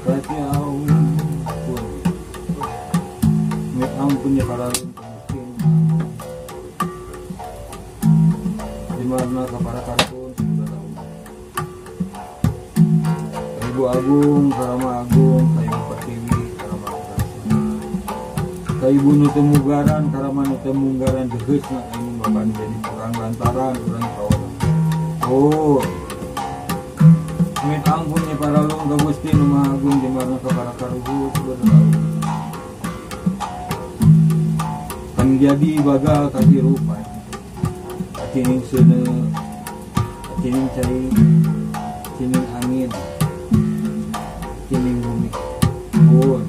Berarti ampun. Mit ampun ya para miskin. Di mana para kartun sudah tahu. Ibu Agung, Karama Agung, Kayu Pertiwi, Karama Agung. Kayu nu teu mugaran, Karama nu teu munggaran deheusna anu baban jadi kurang lantaran urang kawan. Oh. Mit ampun ya para lung ka Gusti nu Maha Agung di mana ka para karuhun sudah tahu. Kan jadi bagal kahirupan. Kacining seuneu, kacining cai, kacining angin, kacining bumi. Pun.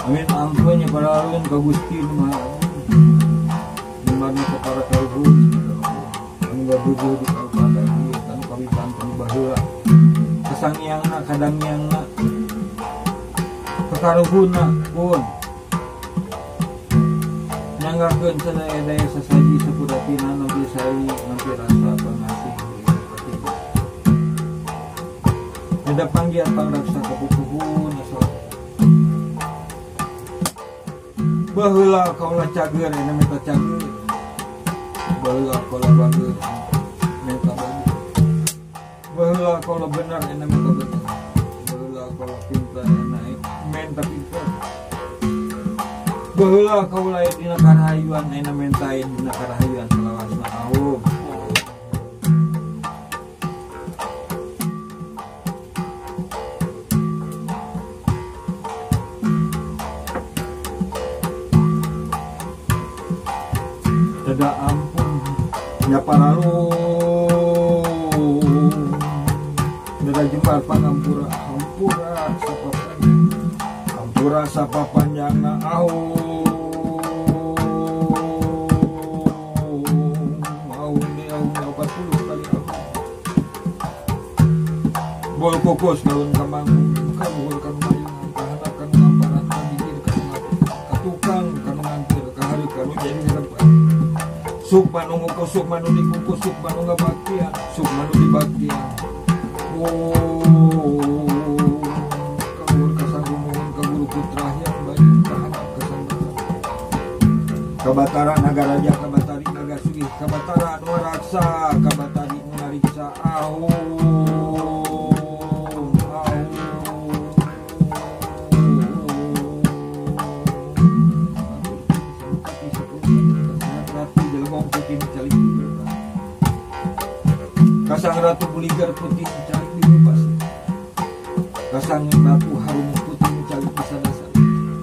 Amin ampun ya para lung ka Gusti nu Maha Agung di mana ka para karuhun sudah tahu. Anu gabujuh di kabupaten ieu kanu kawitan kanu baheula. Kasangiangna kadangiangna kakaruhunna pun nyanggakeun sadaya-daya sasaji sapuratina nampi sai nampi rasa pangasih ada panggiat pangraksa kapupuhun asal baheula kaula cager eta meta cager baheula kaula bager meta bager baheula kaula bener eta meta bener baheula kaula pintar eta menta pintar baheula kaula aya dina karahayuan eta menta aya dina karahayuan salawasna aum. Tidak ampun nya paralung dada jembar pangampura hampura sapa panjang hampura sapa panjangna aum aum di aum 40 kali aum bol kokos daun kambang kaluhur kanu mayungan kahandap kanu ngamparan kabigir kanu katukang kanu ngantir kahareup kanu jadi harapan sukma nu ngukus sukma nu dikukus sukma nu ngabaktian sukma nu dibaktian. Oh, kaluhur kasanggumun ka guru putra yang bayu kahandap kasanggumun kabatara nagaraja kabatari nagasugih kabatara anu raksa kabatari nu nariksa aum aum. Kasang Ratu Buligar putih calik di bebas. Kasang Ratu Harum putih calik di sadasa.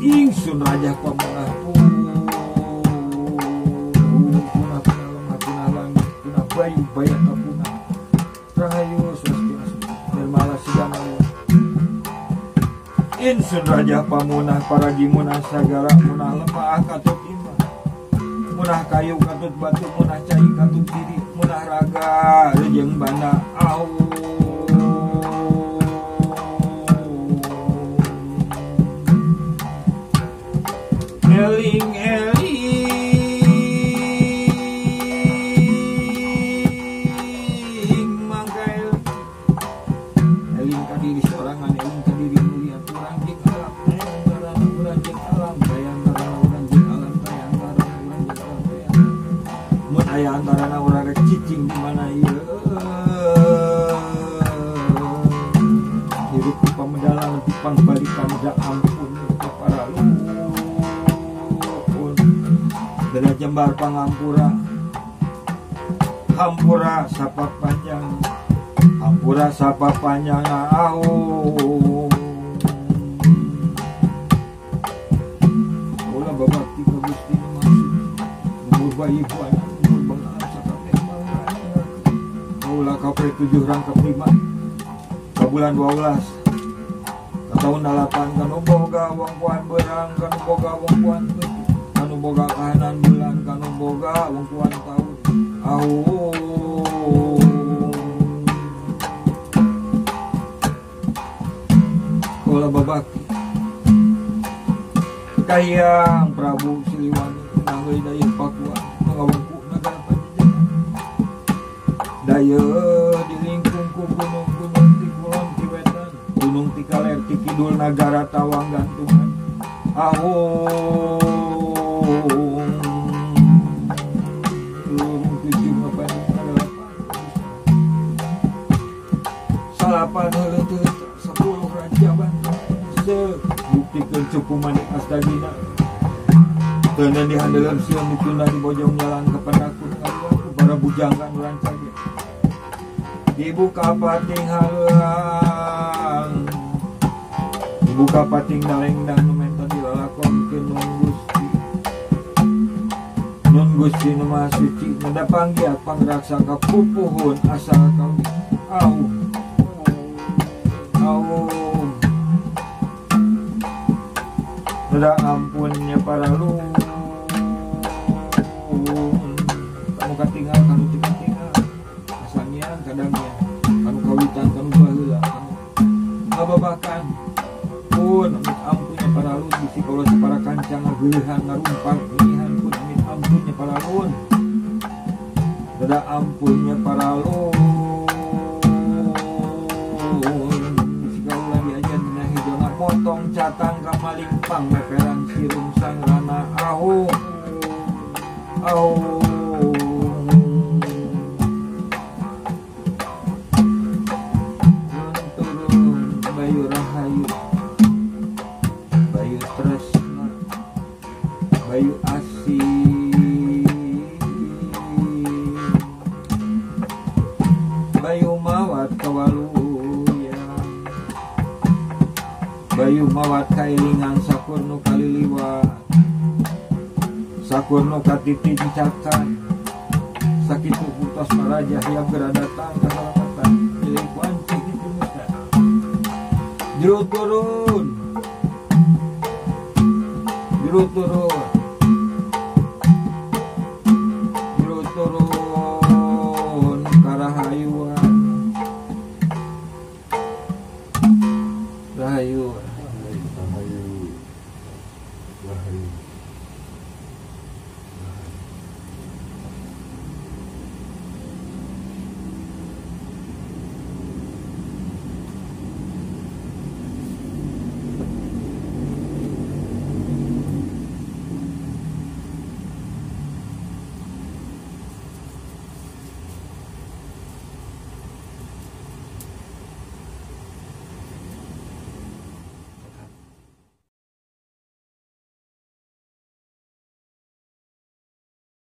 Ingsun Raja Pamunah punah punah lemah punah langit punah bayu bayak kapunah. Rahayu Swastiastu Nirmala Sidamaya. Ingsun Raja Pamunah paragi munah sagara munah lemah katut imah. Munah kayu katut batu munah cai katut diri munah raga rejeng bana au. Eling eling mangka eling ka diri sorangan eling ka diri mulia urang jeung alam aya antarana urang jeung alam aya antarana urang jeung alam aya antarana urang jeung alam mun aya antarana urang rek cicing di mana ieu hirup ku pamedalan nepi pangbalikan da ampun ka para luhur dada jembar pangampura hampura sapa panjang hampura sapa panjang aum. Kaula babakti ka Gusti nu Maha Suci umur bayi buana umur bangaan sakabeh mangga kaula kapre 7 rangkep 5 ka bulan 12 ka tahun 8 kanu boga wangkuan beurang kanu boga wangkuan peuting kanu boga kahanan bulan kanu boga wangkuan taun aum. Kaula babakti Kahiyang Prabu Siliwangi nangeui dayeuh Pakuan ngawengku nagara Pajajaran dayeuh dilingkung ku gunung-gunung ti kulon ti wetan gunung gunung ti kaler ti kidul nagara tawang gantungan ahong turun 7 8 salapan heuleut 10 raja bantu buktikeun cupu manik astagina teunan di handelem sieun ditunda di bojong jalan ke pendakun ngaluar para bujanggan rancage dibuka pating haleuang dibuka pating dalengdang nu menta dilalakonkeun nun Gusti nun Gusti nu Maha Suci nada panggiat pangraksa ka pupuhun asal kau au au nada ampunnya para lun kamu katingal kanu teu katingal kasamian kadangnya kanu kawitan kanu baheula kanu ngababakan pun amit ampunnya para lun bisi kaula sapara kancang ngageuleuhan ngarumpang ngihan pun amit ampunnya para lun nada ampunnya para lun bisi kaula diajar dina hijona motong catang ka malingpang meperan sirum sangrana ahu ahu turun bayu rahayu bayu tresna bayu asih bayu mawat kawaluya bayu mawat kailingan sakurnu kaliliwat sakurnu katitincakan sakitu putos maraja yang berdatang kasalamatan milik wanci ditumutan jero turun jero turun jero turun karahayuan rahayu rahayu rahayu.